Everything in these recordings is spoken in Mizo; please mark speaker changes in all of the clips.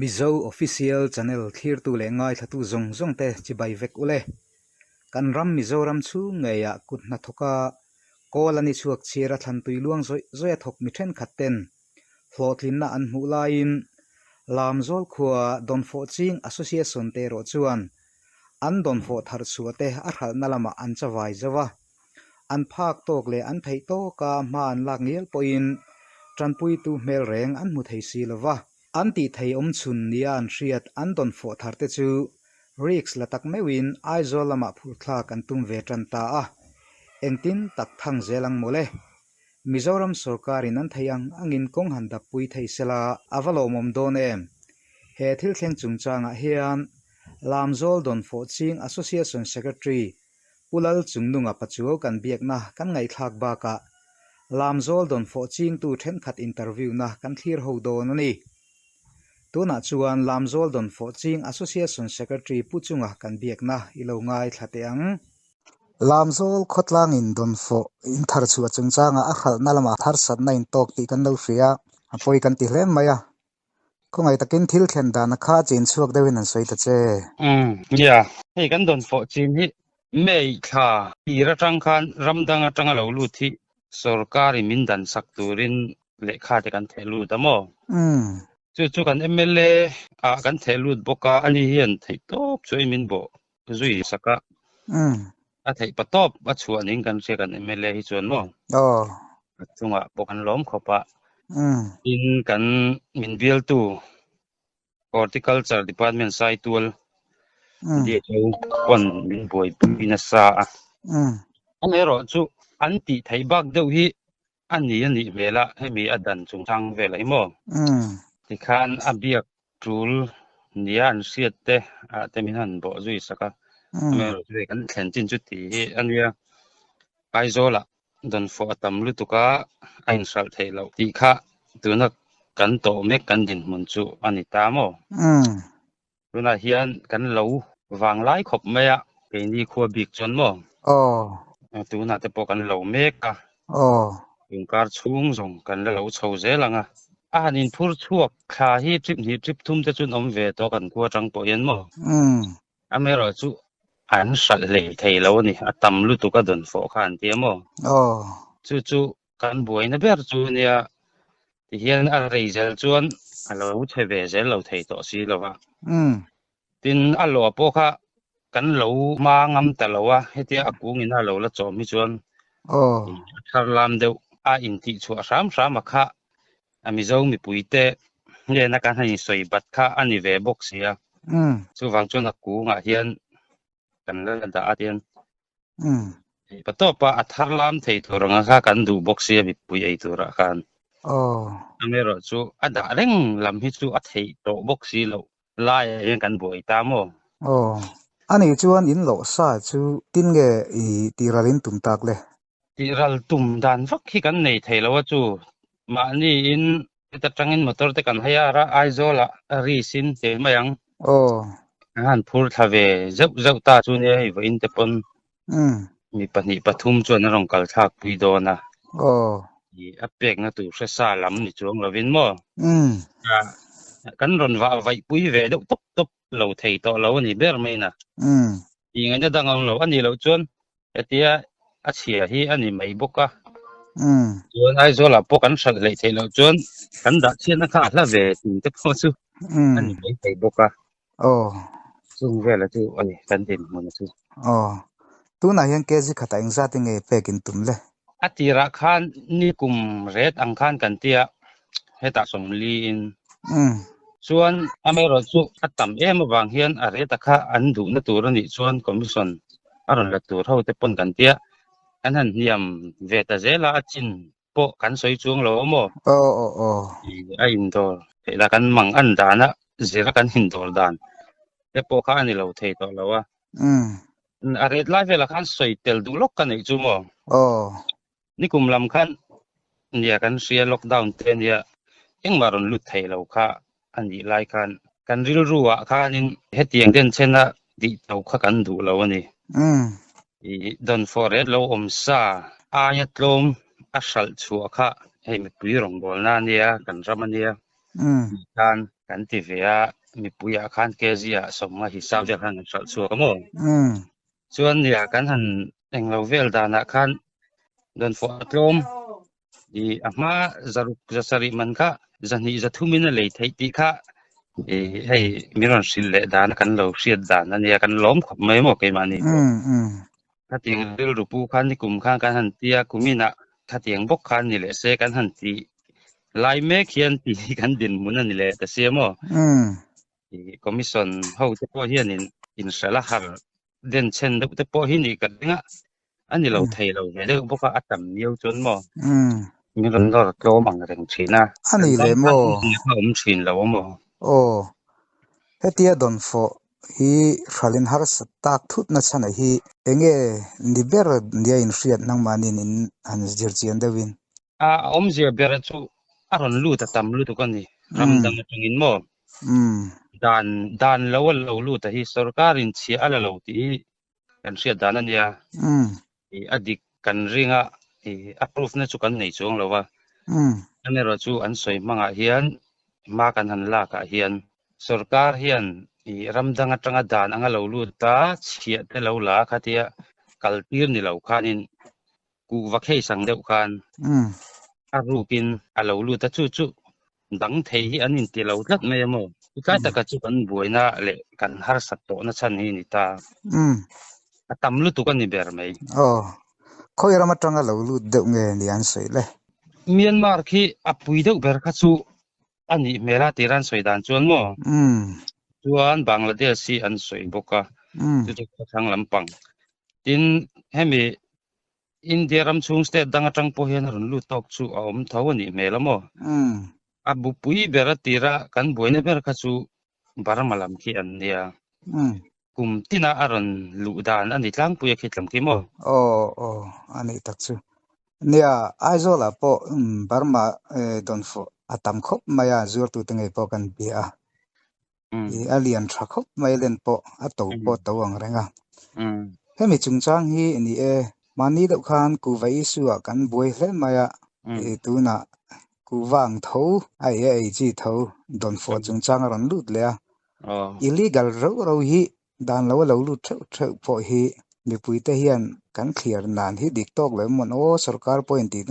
Speaker 1: Mizo Official Channel thlirtu leh ngaithlatu zawng zawng te chibai vek ule. Kan ram Mizoram chhung ngeiah kut hnathawka kawl a ni chhuak chhir a thlantui luang zawih zawih a thawk mi thenkhat ten hlawhtlinna an hmuh laiin Lamzawl khua Dawnfawh Ching Association te erawh chuan an dawnfawh thar chhuah te a hralhna lamah an chavai zo a. An phak tawk leh an theih tawka hma an lak ngial pawhin tanpuitu hmel reng an hmu thei si lo va. An tih thei awm chhun nia an hriat an dawnfawh thar te chu risk la tak meuhin Aizawl lamah phurthlak an tum ve tan ta a. Engtin tak thang zel ang mawle. Mizoram sorkarin an theih ang angin kawng han dappui thei sela a va lawmawm dawn em? He thil thleng chungchangah hian Lamzawl Dawnfawh Ching Association Secretary Pu Lal Chungnunga Pachuau kan biakna kan ngaihthlak bakah Lamzawl Dawnfawh Chingtu thenkhat interview na kan thlir ho dawn a ni. Tunah chuan Lamzawl Dawnfawh Ching Association Secretary Pu Chunga kan biakna i lo ngaithla teh ang. Lamzawl khawtlangin dawnfawh in thar chhuah chungchangah a hralhna lamah harsatna in tawk tih kan lo hria a, a pawi kan ti hle mai a. Khawngaih takin thil thlen dana kha chin chhuak deuhin an sawi ta che.
Speaker 2: Umm nia, hei kan dawnfawh chin hi May thla tir atang khan ram dang atanga lo lut hi sorkarin min dan sak turin lehkha te kan theh lut a maw?
Speaker 1: Umm.
Speaker 2: Chu chu kan mla ah kan theh lut bawk a, ani hian theihtawp chu ei min bawh zui sak a. A theih pa tawp a chhuah ning kan hria kan mla hi chuan maw. A chungah pawh kan lawm khawp a. Tin kan min bialtu Horticulture Department Saitual DHO pawn min buaipui nasa a. Amaherawh chu an tih theih bak deuh hi a ni a nih hmel a, hemi a dan chungchang velah hi maw. Tikhan a biak Tul nia an hriat te ah te min han bawh zui sak a, amaherawh chu hei kan thlen chin chu tih hi a nia, Aizawlah dawnfawh a tam lutuk a, a inhralh theih loh tih kha tuna kan tawh mek kan dinhmun chu a ni ta maw? Tunah hian kan lo vanglai khawp mai a, keini khua bik chuan maw? Tunah te pawh kan lo mek a. Tungkar chhung zawng kan la lo chho zel ang a. A han inphur chhuak thla hi trip hnih trip thum te chuan awm ve tawh kan khua atang pawh hian maw? Amaherawh chu an hralh hlei thei lo a ni, a tam lutuk a dawn fawh kha an ti a maw? Chu chu kan buaina ber chu nia tihian a rei zel chuan a lo chhe ve zel lo thei tawh si lo va. Tin, a lawh pawh kha kan lo hma ngam ta lo a, hetia a kungin a lo la chawm hi chuan a thar lam deuh a intih chhuah hram hram a kha a Mizo mipuite hnena kan han insawi bat kha a ni ve bawk si a. Chuvang chuan a kungah hian kan la la dah a tian pa tawpa a thar lam thei tur anga kha kan duh bawk sia mipui ei turah khan. Amaherawh chu a dah reng lam hi chu a theih tawh bawk si loh. Laiah hian kan buai ta maw?
Speaker 1: Aw. Ani chuan in loh sa chu tin nge i tihral in tum tak le?
Speaker 2: Tihral tum dan vak hi kan nei thei lo a chu. Mahni in heta tangin motor te kan hire a, Aizawl ah risk in pe mai ang.
Speaker 1: Aw.
Speaker 2: An han phur thla ve zeuh zeuh ta chu nia hei vawiin te pawn mi pahnih pathum chuan an rawn kal thlak pui dawn a.
Speaker 1: Aw.
Speaker 2: I a pekna tur hre sa lam ni chuang lovin maw? Kan rawn vah vaih pui ve deuh tawp tawp lo thei tawh lo a ni ber mai na. Tih ngaihna dang awm lo a nih loh chuan hetia a chhia hi a ni mai bawk a. Chuan Aizawlah pawh kan hralh hleih theih loh chuan kan dah chhiatna kha a hla ve tih te pawh chu a ni mai thei bawk a.
Speaker 1: Aw.
Speaker 2: Chung vela chu a ni kan dinhmun chu.
Speaker 1: Aw. Tunah hian kg khatah engzat nge pek in tum le?
Speaker 2: A tirah khan ni kum ret ang khan kan tia hetah sawmli in. Chuan amaherawh chu a tam em avang hian a reta kha an duhna tur a nih chuan commission a rawn la tur ho te pawn kan tia kan han hniam ve ta zel a, a chin pawh kan sawi chuang lo maw?
Speaker 1: Aw aw aw.
Speaker 2: A indawr theih la kan mang an dan a zira kan indawr dan te pawh kha a ni lo thei tawh lo a. A ret lai velah khan sawi tel duh lawk ka neih chu maw?
Speaker 1: Aw.
Speaker 2: Nikum lam khan nia kan hria lockdown te nia engmah rawn lut thei lo kha a nih lai khan kan rilru ah khanin hetiang denchhen a tih to kha kan duh lo a ni. I dawn fawh ret lo awm sa aia tlawm a hralh chhuah kha hei mipui rawngbawlna a nia, kan ram a nia tih khan. Kan ti ve a, mipuiah khan kg ah 50 hisap vel khan kan hralh chhuak a maw? Chuan nia kan han englo vel danah khan dawnfawh a tlawm i a hma zaruk zasarih man kha zahnih zathumin a lei theih tih kha i hei min rawn hrilh leh dan a kan lo hriat dan a nia kan lawm khawp mai maw keimahni pawh. Khatiang rilru pu khan nikum khan kan han ti a, kuminah khatiang bawk khan ni leh se kan han ti lai mek hian ti hi kan dinhmun a ni leh ta sia maw? I commission ho te pawh hianin inhralh a har denchhen deuh te pawh hi nih ka ring a, a ni lo thei lo ve deuh bawk a, a tam miau chuan maw? Min rawn lawr tlawm ang reng thin a,
Speaker 1: A ni leh maw?
Speaker 2: A awm thin lo a maw?
Speaker 1: Aw, hetia dawnfawh hi hralhin harsa tak thut na chhan a hi enge ni ber nia inhriat nangmahniin in han zir chian deuhin?
Speaker 2: A awmzia ber chu a rawn lut a tam lutuk a ni. Ram dang atangin maw? Dan dan lo a lo lut a hi sorkarin chhiah a la lo tih hi kan hriat dan a nia. A dik kan ring a, a proof na chu kan nei chuang lo va. Amaherawh chu an sawi hmangah hian hma kan han lak ah hian sorkar hian ram dang atanga dan anga lo lut a, chhiah te lo la khatia kal tir ni lo khanin kuhva khei sang deuh khan a rukin a lo lut a, chu chu dang thei hi an inti lo tlat mai a maw? Tlai taka chu kan buaina leh kan harsat tawhna chhan hi a ni ta. A tam lutuk a ni ber mai.
Speaker 1: Aw, khawi ram atanga lo lut deuh nge ni an sawi le?
Speaker 2: Myanmar khi a pui deuh ber kha chu a nih hmel a tira an sawi dan chuan maw? Chuan Bangladesh hi an sawi bawk a, chu chu khawthlang lampang. Tin, hemi India ram chhung state dang atang pawh hian a rawn lut tawk chu a awm tho a nih hmel a maw? A bupui ber a tira kan buaina ber kha chu Burma lam khi an nia. Kum tina a rawn luh dan a ni tlangpui a khitlam khi maw?
Speaker 1: Aw aw a nih tak chu. Nia Aizawlah pawh Burma dawnfawh a tam khawp mai a, zuartute ngei pawh kan bia a. I a lian tha khawp mai len pawh a to pawh to ang reng a. Hemi chungchang hi ni e, mahni deuh khan kuhva issue ah kan buai hle mai a, i tunah kuhva ang tho a ei a ei chi tho dawnfawh chungchang a rawn lut leh a. Illegal reuh reuh hi dan lo a lo lut theuh theuh pawh hi mipuite hian kan thliar nan hi dik tawk lo emaw aw sorkar pawhin tih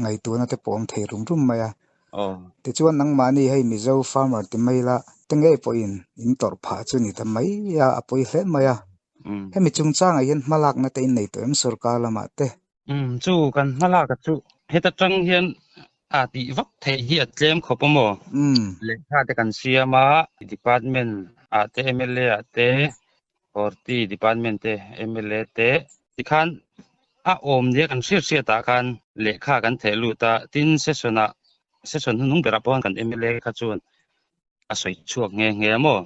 Speaker 1: ngaihtuahna te pawh awm thei rum rum mai a. Tichuan nangmahni hei Mizo farmer ti mai la te ngei pawhin in tawrh phah chu ni ta mai a, a pawi hle mai a. Hemi chungchangah hian hmalakna te in nei tawh em sorkar lamah te?
Speaker 2: Chu kan hmalak a chu heta tang hian a tih vak theih hi a tlem khawp a maw? Lehkha te kan siam a, department ah te mla ah te Horti department te mla te tikhan a awm nia kan hriat hriat ah khan lehkha kan theh lut a, tin session ah session hnuhnung berah pawh khan kan mla kha chuan a sawi chhuak nghe nghe a maw?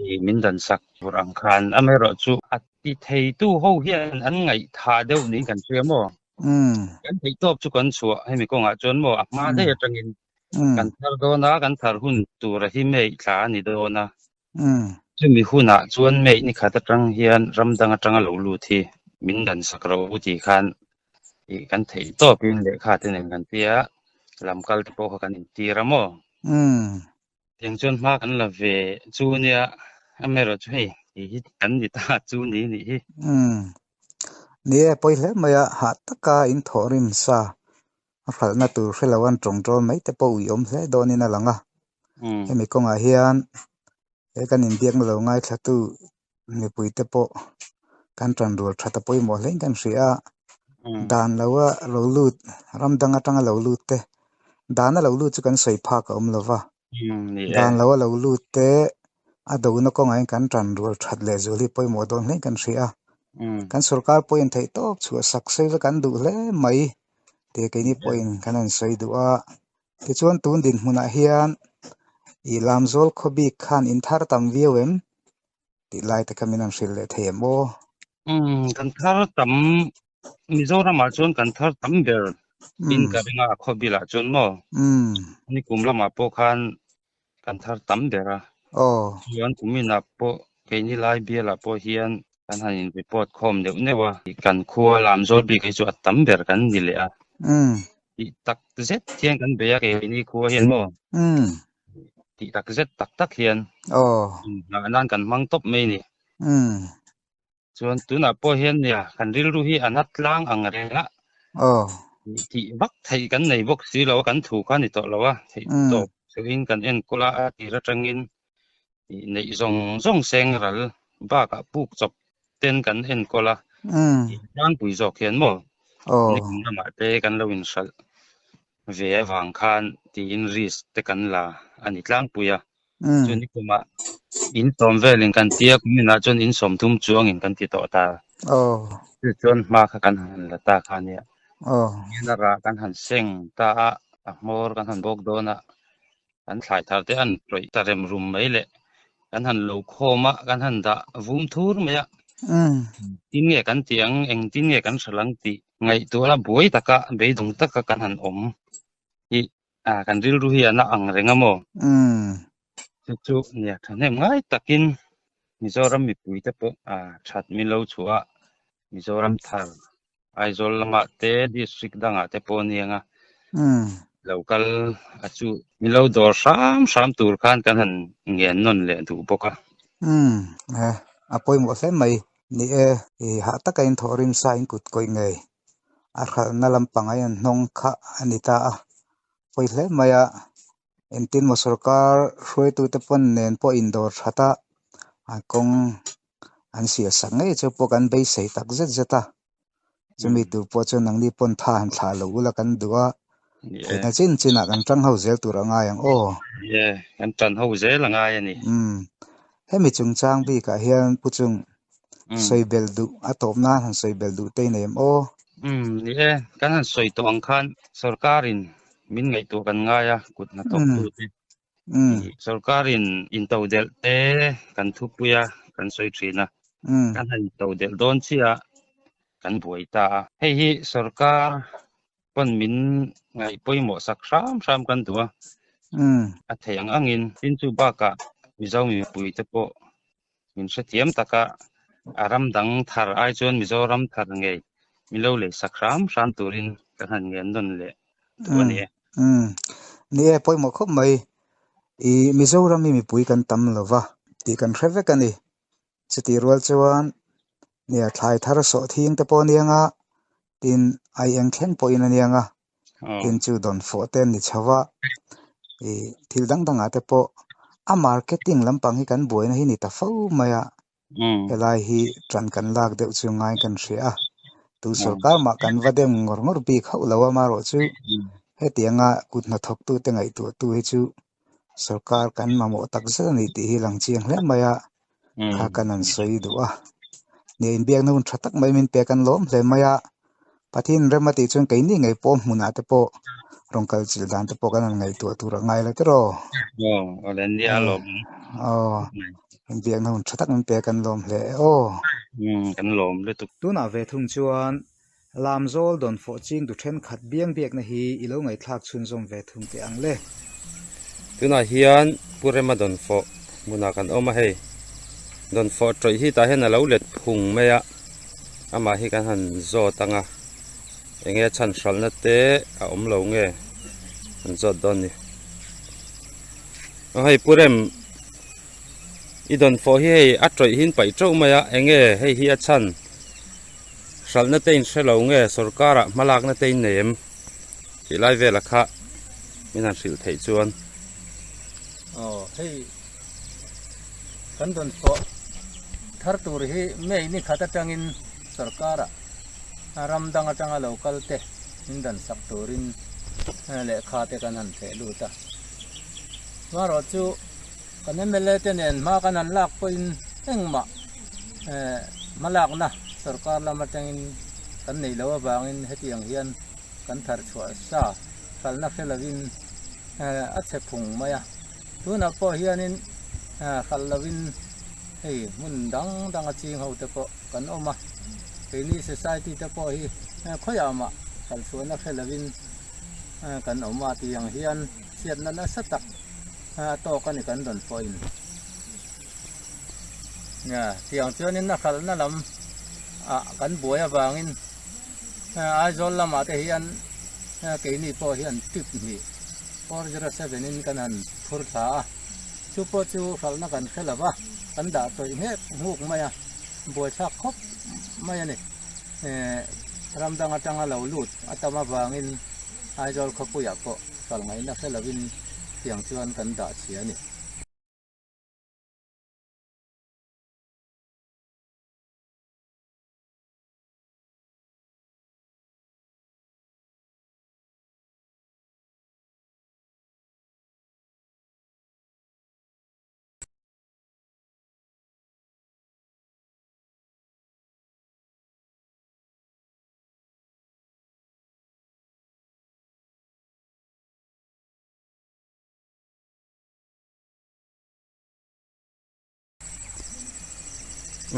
Speaker 2: I min dan sak tur ang khan amaherawhchu a ti theitu ho hian an ngaihthah deuh niin kan hria maw? Kan theihtawp chu kan chhuah hemi kawngah chuan maw a hma daih atangin kan thar dawn a, kan thar hun tura hi mei thla a ni dawn a. Chumi hunah chuan mei ni khat atang hian ram dang atanga lo lut hi min dan sak ro u tih khan ih kan theih tawpin lehkha te nen kan tia lam kal te pawh kha kan intir a maw? Tiang chuan hma kan la ve chu nia amaherawh chu hei tih hi kan ni ta chu ni nih hi.
Speaker 1: Ni e, pawi hle mai a, hah taka in thawhrim sa a hralhna tur hre lo an tawngtawl mai te pawh uiawm hle dawnin a lang a. Hemi kawngah hian he kan inbiakna lo ngaithlatu mipuite pawh kan tanrual that a pawimawh hlein kan hria a. Dan loa lo lut, ram dang atanga lo lut te, dana lo lut chu kan sawi phak a awm lo va. Dan loa lo lut te a dona kawngah hian kan tanrual that leh zual hi pawimawh dawn hlein kan hria a. Kan sorkar pawhin theihtawp chhuah sak sawi vek an duh hle mai. Te keini pawhin kan han sawi duh a, tichuan tun dinhmunah hian i Lamzawl khaw bik khan in thar tam viau em tih lai te kha min han hrilh leh thei em aw?
Speaker 2: Umm kan thar tam Mizoramah chuan kan thar tam ber in ka ring a a khaw bilah chuan maw? Nikum lamah pawh khan kan thar tam ber a.
Speaker 1: Aw.
Speaker 2: Chuan kuminah pawh keini lai bialah pawh hian kan han in report khawm deuh neuh a. Kan khua Lamzawl bik hi chu a tam ber kan ni leh a. Tih tak zet hian kan bei a keini khua hian maw. Tih tak zet tak tak hian inngah nan kan hmang tawp mai a ni. Chuan tunah pawh hian nia kan rilru hi a na tlang ang reng a, tih vak theih kan nei bawk si lo a, kan thu kha a ni tawh lo a, theih tawp chauhin kan enkawl a, a tir atangin tih neih zawng zawng seng ral bakah puk chawp ten kan enkawl a, tih tlangpui zawk hian maw nikum lamah te kan lo inhralh ve avang khan tiin risk te kan la a ni tlangpui a. Chu nikumah in sawm velin kan tia kuminah chuan in sawm thum chuangin kan ti tawh ta. Chu chuan hma kha kan han la ta kha ania. Hian a rah kan han seng ta a, a hmawr kan han bawk dawn a, kan thlai thar te an tawih ta rem rum mai leh kan han lo khawm a, kan han dah vum thur mai a. Engtin nge kan tih ang, engtin nge kan hrilh ang tih ngaihtuah la buai taka beidawng taka kan han awm hi kan rilru hi a na ang reng a maw? Chu chu nia thahnem ngai takin Mizoram mipuite pawh that min lo chhuah a, Mizoram thar Aizawl lamah te district dangah te pawh aniang a, lo kal a chu min lo dawr hram hram tur khan kan han ngen nawn leh duh bawk a.
Speaker 1: A pawimawh hle mai. Ni e, i hah taka in thawh rim sa in kut kawih ngei. A hralhna lampang a in hnawng kha a ni ta a. Pawi hle mai a, engtin maw sorkar hruaitute pawn nen pawh in dawr that a, a kawng an sial sak ngei chu pawh kan beisei tak zet zet a. Chumi tur pawh chuan nangni pawn tha han thlah lo ula kan duh a, theihna chin chinah kan tang ho zel tur a ngai ang aw.
Speaker 2: Ni e, kan tan ho zel a ngai a ni.
Speaker 1: Umm, hemi chungchang bikah hian Pu Chung, sawi belh duh a tawp nan han sawi belh duh te i nei em aw?
Speaker 2: Umm, ni e, kan han sawi tawh ang khan sorkarin min ngaihtuah kan ngai a, kut hnathawk tute. Sorkarin intodelh te kan thupui a, kan sawi thin a, kan han intodelh dawn chiah a, kan buai ta a. Hei hi sorkar pawn min ngaih pawimawh sak hram hram kan duh a, a theih ang angin. Tin chu bakah Mizo mipui te pawh min hrethiam taka a ram dang thar ai chuan Mizoram thar ngei min lo lei sak hram hram turin kan han ngen nawn leh duh a ni e.
Speaker 1: Ni e, pawimawh khawp mai. I Mizoram hi mipui kan tam lo va tih kan hre vek a ni. Chutih rual chuan nia thlai thar sawh thing te pawh a niang a, tin ai eng thleng pawhin a niang a, tin chu dawn fawh te an ni chho a, i thil dang dangah te pawh a marketing lampang hi kan buaina hi ni ta fo mai a, helai hi tan kan lak deuh chu ngai kan hria a, tu sorkar mah kan va dem ngawr ngawr bik hauh lo a amaherawhchu hetianga kut hnathawktu te ngaihtuahtu hi chu sorkar kan mamawh tak zet a ni tih hi lang chiang hle mai a, kha kan han sawi duh a. Nia inbiakna hun tha tak mai min pek an lawm hle mai a, Pathian rem a tih chuan keini ngei pawh hmunah te pawh rawn kal chilh dan te pawh kan han ngaihtuah tur a ngai la tiraw.
Speaker 2: Aw, awle nia lawm.
Speaker 1: Aw, inbiakna hun tha tak min pek an lawm hle e aw.
Speaker 2: Kan lawm lutuk.
Speaker 1: Tunah ve thung chuan Lamzawl dawnfawh ching du thenkhat biang biakna hi i lo ngaihthlak chhunzawm ve thung teh ang le.
Speaker 2: Tunah hian Pu Rema dawnfawh hmunah kan awm a hei. Dawnfawh tawih hi tah hian a lo let phung mai a, amah hi kan han zawt ang a, enge a chhan hralhna te a awm lo nge an zawt dawn ni. Aw hei Pu Rem, i dawnfawh hi hei a tawih hi in paih teuh mai a, enge hei hi a chhan? Hralhna te in hre lo nge sorkarah hmalakna te in nei em tih lai vela kha min han hrilh theih chuan.
Speaker 3: Aw hei kan rawn fawh thar tur hi May ni khat atangin sorkarah ram dang atanga lo kal te min dan sak turin lehkha te kan han theh lut a. Amaherawh chu Kan mla te nen hma kan han lak pawhin engmah hmalakna sorkar lam atangin kan neih loh avangin hetiang hian kan thar chhuah sa hralhna hre lovin a chhe phung mai a. Tunah pawh hianin hralh lovin hei hmun dang danga ching ho te pawh kan awm a, keini society te pawh hi khawiah mah hralh chhuahna hre lovin kan awm a tiang hian chhiatna nasa tak a tawk a ni kan rawn pawhin nia tiang chuanin a hralhna lam ah kan buai avangin Aizawl lamah te hian keini pawh hian trip hnih 407 in kan han phur thla a. Chu pawh chu hralhna kan hre lo va, kan dah tawih nghek nghuk mai a, buaithlak khawp mai a ni. Ram dang atanga lo lut a tam avangin Aizawl khawpuiah pawh hralh ngaihna hre lovin tiang chuan kan dah chhia a ni.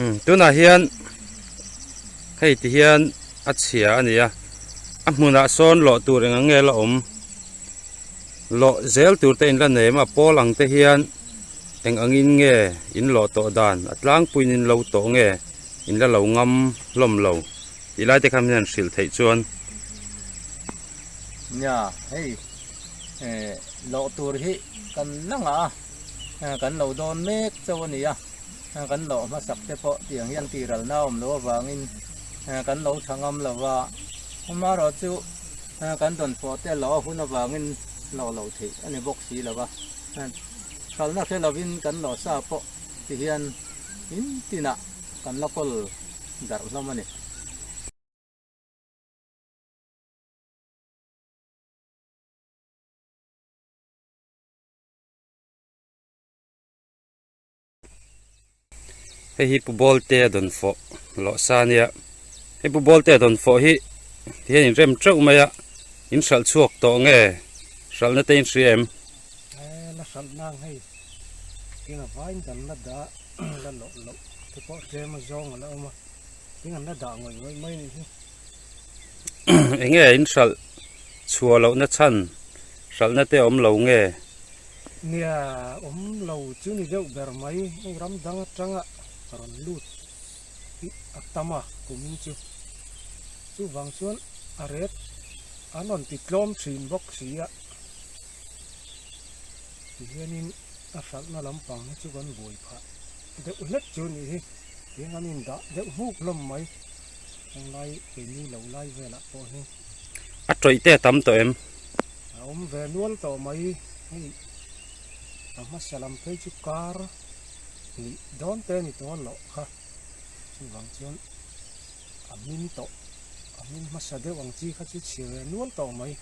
Speaker 2: Um tunah hian hei ti hian a chhia a ni a a hmunah sawn lawh tur eng ang nge la awm lawh zel tur te in la nei a pawl ang te hian eng angin nge in lawh tawh dan a tlangpuiin in lo tawh nge in la lo ngam hlawm lo tih lai te khan hian hrilh theih chuan.
Speaker 3: Nia hei eh lawh tur hi kan la ngah a kan lo dawn mek chauh a ni a kan lawh hmasak te pawh tiang hian tiralna a awm loh avangin kan lo tha ngam lo va amaherawh chu kan dawnfawh te lawh a hun avangin lawh loh theih a ni bawk si lo va hralhna hre lovin kan lawh sa pawh ti hian in tinah kan la kawl darh hlawm a ni.
Speaker 2: Hei hi Pu Bawlte a dawn fawh lawh sa a nia hei Pu Bawlte a dawn fawh hi ti hian in rem teuh mai a in hralh chhuak tawh nge hralhna te in hria em?
Speaker 4: La hralh nang hei tin a vain kan la dah la lawh loh te pawh tlem a zawng a la awm a tin an la dah ngawih ngawih mai a nih hi.
Speaker 2: Eng nge in hralh chhuah lohna chhan hralhna te awm lo nge?
Speaker 4: Nia, awm lo chu ni deuh ber mai, hei ram dang atanga rawn lut hi a tam a kumin chu. Chuvang chuan a ret an rawn ti tlawm thin bawk si a, tihianin a hralhna lampang hi chu kan buai phah deuh hlek chu a nih hi, tiang an indah deuh hmuk hlawm mai. Heng lai keini lo lai velah pawh hi.
Speaker 2: A tawih te a tam tawh em?
Speaker 4: A awm ve nual tawh mai. Hei a hmasa lam phei chu kar hnih dawn te a ni tawh a lawh kha. Chuvang chuan a hmin tawh, a hmin hmasa deuh ang chi kha chu chhe ve nual tawh mai.